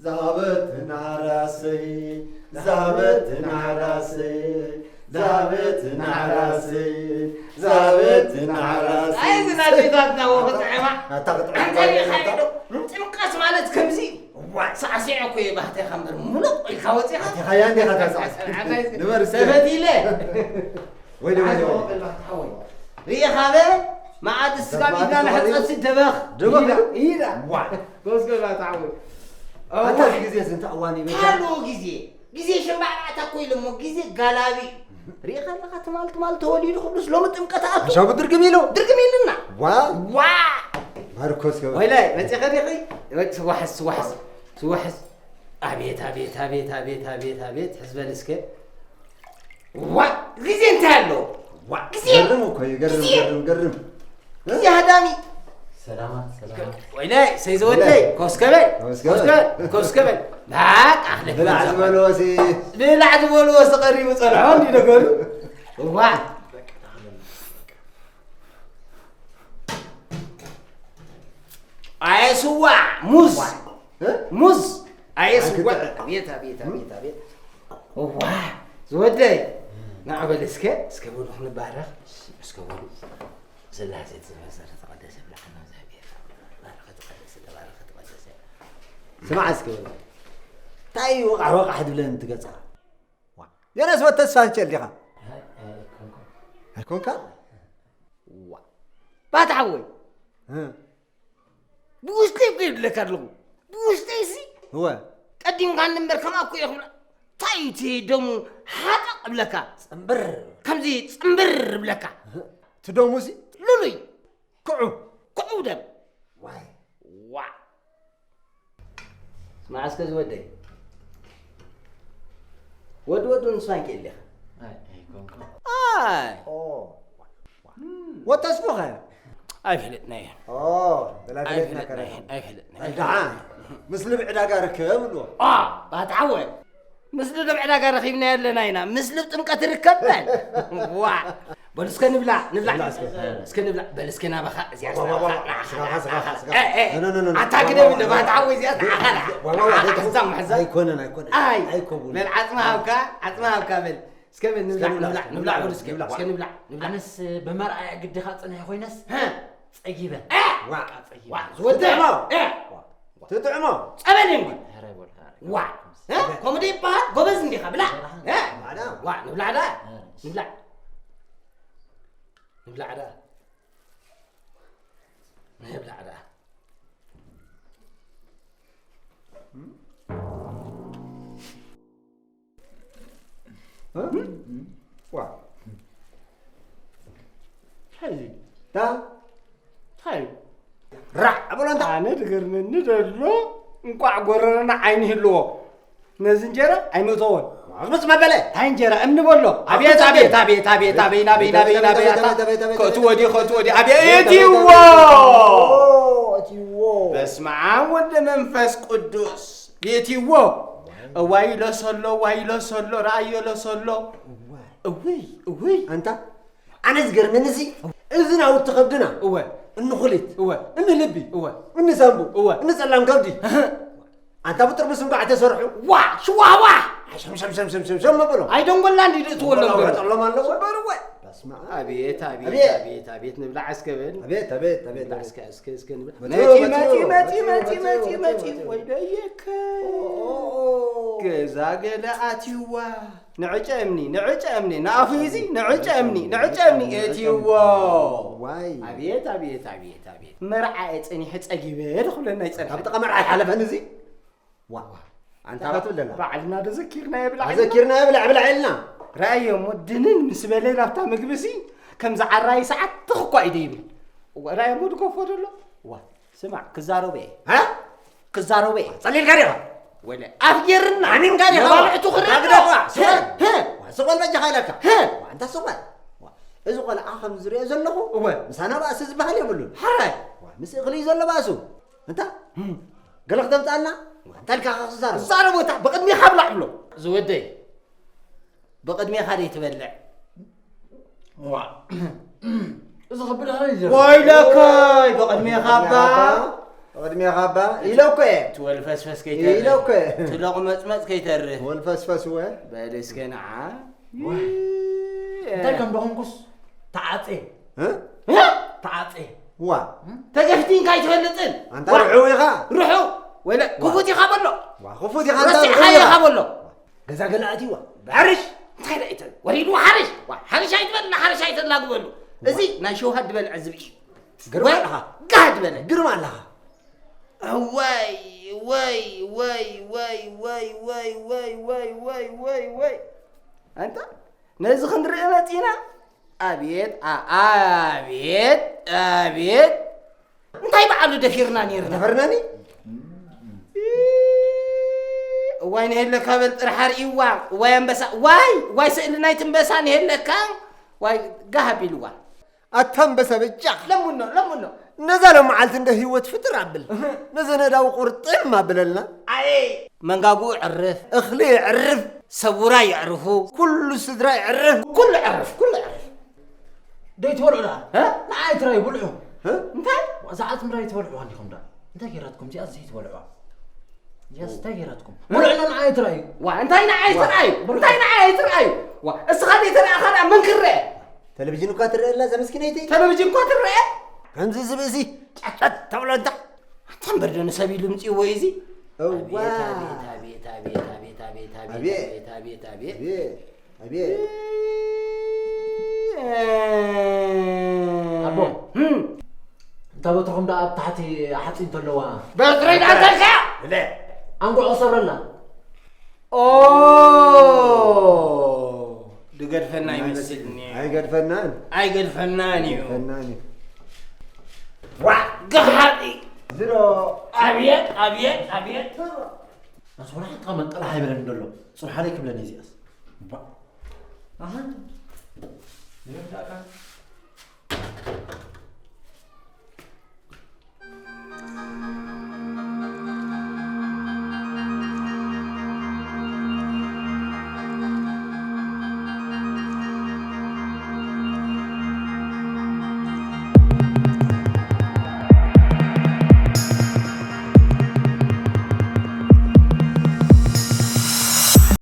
ዛበትና ራሰይ፣ ዛበትና ራሰይ፣ ዛበትና ራሰይ፣ ዛበትና ራሰይ። ኣይ፣ እዚ ናዴታትና ወ ክጥዕማ። ኣታ ክጥዕማ ኣንተ ዲኻ ባይታ። ኢሉ፣ ጥምቀት ማለት ከምዚ። ዋ፣ ሳዕሲዕ እኮ እዩ፣ ባህታ ኢኻ እምበር፣ ሙሉቕ ኢልካ ወፂኻ። ኣቲኻያ እንዲኻ እታ ሳዕሲዕ። ኣታ ንበር እስከ። ተፈቲለ። ወይለ፣ ወይለ፣ ወይለ። ሪኢኻ በ፣ መኣዲ ስጋብ ኢድና ንሕፀሲ ደበኽ። ደበኽ። ኢዳ፣ ኢዳ። ዋ። ጎስጎስ ባታ ሓወይ። ኣታ እዚ ግዜ እዚ እንታይ እዋን እዩ? ካልኦ ግዜ። ግዜ ሸምባዕባዕታ እኮ ኢሉ እሞ ግዜ ጋላቢ እዩ። ሪኢኻ ኣለኻ ትማል ትማል ተወሊዱ ክብሉስ ሎሚ ጥምቀት ኣቱ። ሓሳቡ ድርግም ኢሉ። ድርግም ኢሉና። ዋ። ዋ። ማርኮስ ገባ። ወይለ መፂኸ ዲኺ? ስዋሕስ፣ ስዋሕስ፣ ስዋሕስ። ኣቤት፣ ኣቤት፣ ኣቤት፣ ኣቤት፣ ኣቤት፣ ኣቤት። ሕዝበል እስከ። ዋ፣ ግዜ እንታይ ኣሎ? ዋ፣ ግዜ። ገርም እኮ እዩ፣ ገርም፣ ግዜ። ገርም፣ ገርም። ግዜ ሃዳሚ። ሰላማት፣ ሰላማት። ወይለ፣ ሰይ ዘወደይ፣ ወይለ። ኮስከበል፣ ኮስከበል። ኮስከበል፣ ኮስከበል። በቃ፣ ብላዕ ዝበልዎ ሲ። ብላዕ ዝበልዎ ሲ ቀሪቡ ጸንሖ እንዲ ነገሩ። ዋ። ኣየ ስዋ፣ ሙዝ። እ? ሙዝ። ኣየ ስዋ። ኣይክጠ- ኣቤት፣ ኣቤት፣ ኣቤት፣ ኣቤት። ዋ፣ ዝወደይ። ንዓ በል እስከ፣ እስከ በሉ ክንባረኽ። እስከ በሉ። ስላሴ ዝተበሰረ ተቐደሰ ብላዕና እግዚኣብሔር። ባረኸ ተቐደሰ፣ ተባረኸ ተቐደሰ። ስማዕ እስከ በሉ። እንታይ እዩ ወቃሕ ወቃሕ ትብለኒ ትገጽኻ? ዋ። ዮናስ ወተስፋንቸል ዲኻ? ኣይ፣ ኣይኮንኩን። ኣይኮንካ? ዋ። ባትሓወይ። እ። ብውሽጠይ እኮ ይብለካ ኣለኹ። ብውሽጠይ ሲ እወ። ቀዲምካኒ እምበር ከማኡ እኮ እየ ክብላ። እንታይ እዩ እቲ ደሙ ሓጠቕ እብለካ? ጽምብር። ከምዚ ጽምብር እብለካ። እቲ ደሙ ሲ? ልሉይ። ክዑ። ክዑ ደም። ዋይ። ዋ። ስማዕ እስከ ዝወደይ። ወዲ ወዱ ንስኻ እንኪ ኢኻ። ኣይ፣ ኣይኮንኩን። ኣይ። ኦ። ወተስፉኸ? ኣይፈለጥናዮን። ኦ፣ በላ ኣይፈለጥናዮ፣ ፈለጥናዮ። ኣይፈለጥናዮ። ደሓን፣ ምስ ልብ ዕዳጋ ርከብ ብልዎ። ኦ፣ ባትሓወ። ምስ ልብ ዕዳጋ ረኺብናዮ ኣለና ኢና። ምስ ልብ ጥምቀት ርከብ በል። ዋ። በሉ እስከ ንብላዕ፣ ንብላዕ። ንብላዕ እስከ። እስከ ንብላዕ። በል እስከ ናባኻ፣ እዚኣ ዋ፣ ዋ፣ ዋ፣ ናባኻ፣ ዋ፣ ናባኻ፣ ስጋ፣ ስጋ፣ ናባኻ። ስጋ። ኤ፣ ኤ፣ ኖ፣ ኖ፣ ኖ፣ ኖ። ኣታ ግደፍ እንደ ባትሓወ እዚኣ ዋ፣ ዋ፣ ዋ፣ ኣታ ዋ፣ ሕዛም፣ ሕዛም። ኣይኮነን፣ ኣይኮነን። ኣይ። ኣይኮቡን። በል ዓጽማ ሃብካ፣ ዓጽማ ሃብካ በል። እስከ በል ንብላዕ፣ እስከ ንብላዕ፣ ንብላዕ፣ ንብላዕ፣ ንብላዕ፣ ንብላዕ፣ ንብላዕ። እስከ ንብላዕ፣ ንብላዕ። ኣነስ ብመርኣያ ግድኻ ጽንሐ ኮይነስ፣ ሀ። ጸጊበ። እ! ዋ! ዋ! ዝወደ! ትጥዕሞ! እ! ትጥዕሞ! ጸበል እንዲ! ኧረ በል፣ ኧረ። ዋ! እ? ከምኡ ዶ ይበሃል? ጎበዝ እንዲኻ፣ ብላዕ! እ? ማዳ! ዋ! ንብላዕ ዳ! ኧረ። ንብላዕ! ንብላዕ ዳ! ንብላዕ ዳ! እ? ዋ። እንታይ እዩ? ታ? እንታይ እዩ? ራዕ በሎ እንታ። ኣነ ዝገርመኒ ዘሎ እንቋዕ ጎረረና ዓይኒ ይህልዎ። ነዚ እንጀራ ኣይምእተዎን። ኣቕምጽ መበለ። እንታይ እንጀራ? እምኒ በሎ። ኣቤት፣ ኣቕምጽ ኣቤት፣ እምኒ። ኣቤት፣ ኣቤት፣ ኣቤት፣ ኣቤት፣ ኣታ። ኣቤት፣ ኣቤት፣ ኣቤት፣ ኣቤት፣ ኣቤት፣ ኣቤት፣ ከእትዎ ድዩ፣ ከእትዎ ድዩ? ኣቤት፣ ኣቤት፣ እትይዎ። ኣቤት፣ ኣቤት፣ እትይዎ። በስመ ኣብ ወልድ መንፈስ ቅዱስ። ቤትይዎ። እዋይ ለሰሎ፣ እዋይ ለሰሎ፣ ረኣዮ ለሰሎ። እዋይ። እውይ፣ እውይ። ኣንታ፣ ኣነ ዝገርመኒ እዚ፣ እዚ ናውቲ ከብድና። እወ። እኒ ኩሊት። እወ። እኒ ልቢ። እወ። እኒ ሳንቡ። እወ። እኒ ጸላም ከብዲ። እህ። ኣንታ ብጥርሙስ እንኳዕ ተሰርሑ። ዋ፣ ሽዋዋ። ሸም፣ ሸም፣ ሸም፣ ሸም፣ ሸም፣ ሸም መበሎ። ኣይደንጎላ እንዲ ድእትዎ ኣለዉ። ጠሎም ኣለዎ። በርወ። በስመ ኣብ። ኣቤት፣ ኣቤት፣ ኣቤት። ኣቤት፣ ኣቤት፣ ንብላዕ እስከ በል። ኣቤት፣ ኣቤት፣ ኣቤት፣ ንብላዕ ኣቤት። እስከ፣ እስከ፣ እስከ ንብላዕ። መጺኡ፣ መጺኡ፣ መጺኡ፣ መጺኡ፣ መጺኡ፣ መጺኡ፣ መጺኡ፣ መጺኡ። መጺኡ። ወይለየከ። ኦ፣ ኦ፣ ኦ። ገዛ ገለ ኣትይዋ። ንዕጨ እምኒ፣ ንዕጨ እምኒ። ንኣፉ ሂዚ፣ ንዕጨ እምኒ፣ ንዕጨ እምኒ። እትይዎ። ዋይ። ኣቤት፣ ኣቤት፣ ኣቤት፣ ኣቤት። መርዓ እየ ጸኒሐ ጸጊበ ድኹለና ይጸንሐ። ካብ ጥቓ መርዓ ኣይሓለፈን እዚ። ዋ፣ ኣንታ ዋ ትብል ደላ። ባዕልና ዶ ዘኪርናዮ ብላዕ ኢልና? ዘኪርናዮ ብላዕ፣ ብላዕ ኢልና። ረኣዮ እሞ ድንን ምስ በለ ናብታ ምግቢ ሲ፣ ከምዚ ዓራዪ ሰዓት ትኽ እኳ ኢደ ይብል። ዋ፣ ረኣዮ እሞ ድገፎ ደሎ። ዋ፣ ስማዕ፣ ክዛረቦ እየ። ሃ? ክዛረቦ እየ። ጸሊልካ ዲኻ? ወለ፣ ኣፍ ጌርና። ኣሚንካ ዲኻ? መባልዕቱ ክረዳ። ዳግዳ ኳ፣ ስቕ በል። ህ፣ ህ። ዋ፣ ስቕ በል በጃኻ ኢለካ። ህ። ዋ፣ ኣንታ ስቕ በል። ዋ፣ እዚ ቆልዓ ከም ዝሪኦ ዘለኹ፣ እወ። ምሳና ባእሲ ዝበሃል የብሉን። ሓራይ። ዋ፣ ምስ እኽሊ እዩ ዘሎ ባእሱ። እንታ? ህም። ገለ ክተምጽኣልና? እንታይ ኢልካ ኢኻ ክትዛረብ? ክዛረብ ወታ ብቕድሜኻ ብላዕ ብሎ። ዝወደይ፣ ብቕድሜኻ ደይ ትበልዕ? ዋ። እዚ ከብድ ኣነ እዩ ዘርኢ። ወይለከይ፣ ብቕድሜኻ እባ። ቅድሜኻ እባ ኢለ እኮ እየ። ትወልፈስፈስ ከይተርፍ። ኢለ እኮ እየ። ትለቑመጽመጽ ከይተርፍ። ወልፈስፈስ እወ። በል እስከ ንዓ። ዋይ። እንታይ ከም ደኾንኩስ ተዓጼ። እ? እ? ተዓጼ። ዋ። ተገፍቲንካ ኣይትፈልጥን። ኣንታ ዋ። ርሑው ኢኻ። ርሑው። ወይለ ዋ። ክፉት ኢኻ በሎ። ዋ፣ ክፉት ኢኻ፣ ኣንታ ረሲዕኻዮ ርሑው ኢኻ። ኢኻ በሎ። ገዛ ገለ ኣትይዋ። ብሕርሽ። እንታይ ደኣ ይተ-፣ ወሪድዎ ሓርሽ። ዋ፣ ሓርሽ ኣይትበል፣ ንሓርሽ ኣይተላግበሉ። እዚ ናይ ሸውሃት ዝበልዐ ዝብኢ እዩ። ግርማ ወይ ኣለኻ። ጋህ ዝበለ። ግርማ ኣለኻ። እዋይ፣ ወይ፣ ወይ፣ ወይ። ኣንታ፣ ነዚ ክንርኢ መጺና። ኣብየት፣ ኣ-፣ ኣብየት፣ ኣብየት። እንታይ በዓሉ ደፊርና ኔርና? ደፈርናኒ? እዋይ ንሄለካ በል ጥራሕ ኣርእይዋ። እዋይ ኣንበሳ፣ ዋይ፣ ዋይ ስእሊ ናይቲ ኣንበሳ ንሄለካ። ዋይ ጋህ ኣቢልዋ። ኣታ ኣንበሳ በጃኻ። ለሙኖ፣ ለሙኖ። ነዛ ሎም መዓልቲ እንደ ህይወት ፍጥር ኣብል። እህ። ነዘን ኣእዳው ቁርጥም ኣብለልና። ኣየ። መንጋጉኡ ዕርፍ። እኽሊ ይዕርፍ። ሰቡራ ይዕርፉ። ኩሉ ስድራ ይዕርፍ። ኩሉ ዕርፍ፣ ኩሉ ዕርፍ። ደይ ትበልዑ ደኣ? እ? ንዓይ ትራይ ብልዑ። እ? እንታይ? እዛ ዓጽምራ ይትበልዑዋ እንዲኹም ደኣ? እንታይ ገይራትኩም እዚኣ ዘይትበልዑዋ? እዚኣስ እንታይ ገይራትኩም? እ? ብልዑ ንዓይ ትራይ። ዋ፣ እንታይ ንዓይ ዋ። ትርኣዩ? እንታይ ንዓይ ትርኣዩ? ዋ፣ እስኻ ደይ ተረኣኻ ደኣ መን ክረአ? ቴሌቪዥን እኳ ትረአ ኣላ እዛ መስኪነይቲ። ቴሌቪዥን እኳ ትረአ? ከምዚ ዝብእሲ ጨጨት ተብሎ እንታ? ኣታ እምበር ዶ ንሰብ ኢሉ ምጽእዎ እዩ እዚ? እዋ። ኣቤት፣ ኣቤት፣ ኣቤት፣ ኣቤት፣ ኣቤት፣ ኣቤት፣ ኣቤት፣ ኣቤት፣ ኣቤት፣ ኣቤት፣ ኣቤት። ኣቤት። ኣቦ። እም። እታ በትሮም ደኣ ኣብ ታሕቲ ሓፂን እንተለዋ። በትረይ ደኣ እንተልካ? እለ። ኣንጉዖ ሰብረላ። ኦ። ድገድፈና ይመስልኒ። ኣይገድፈናን። ኣይገድፈናን እዩ። ኣይገድፈናን እዩ። ዋ! ገሃጢ! ዝሮ! ኣብየት፣ ኣብየት፣ ኣብየት! ኣስወራ ሓንትኻ መንቀላ ሃይበለን ደሎ። ጽብሓለይ ክብለኒ እዚኣስ። ባ-፣ ኣሃ። ይርዳእካ።